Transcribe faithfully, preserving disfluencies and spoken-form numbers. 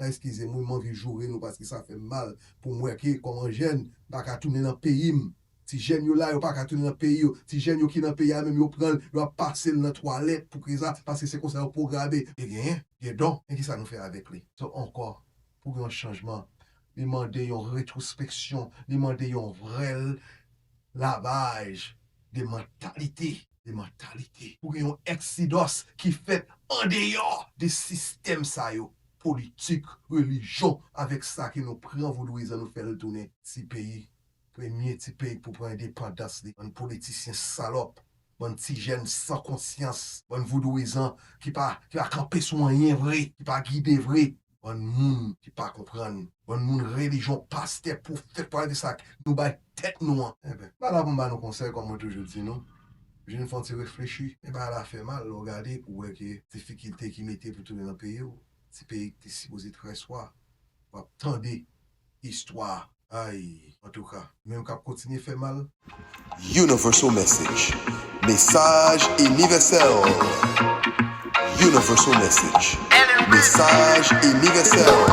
Eskize m, wi, m anvi joure nou paske sa fè m mal pou m wè ke kòman jèn m pa ka tounen nan peyi m. Ti jèn yo la, yo pa ka tounen nan peyi yo. Ti jèn yo ki nan peyi a menm, yo pran l, yo ap pase l nan twalèt pou kriz la, paske se konsa yo pwograme. Li genyen, gen don, men kisa nou fè avèk li? So, ankò, pou gen yon chanjman, li mande yon retwospeksyon, li mande yon vrè lavaj de mantalite, de mantalite. Pou gen yon eksidòs ki fèt andeyò de sistèm sa yo, politik, relijyon, avèk sa ke nou pran vodouyizan nou fè l tounen ti peyi, premye ti peyi pou pran endepandans li. Bann politisyen salòp, bann ti jèn san konsyans, bann vodouyizan ki pa, ki pa kanpe sou anyen vre, ki pa gide vre, bann moun ki pa konprann, bann moun relijyon, pastè, pwofèt, pale de sa, nou bay tèt nou an. Enben, m pa la pou m ba nou konsèy, kòm mwen toujou di nou, jis fè yon ti reflechi. Men bagay la fè mal, lè w gade, pou w wè ke difikilte ki mete pou tounen nan peyi w, ti peyi ki te sipoze trè swa, w ap tande istwa. Ay, antouka, menm k ap kontinye fè mal. Universal Message. Mesaj inivèsèl. Universal Message. Mesaj inivèsèl.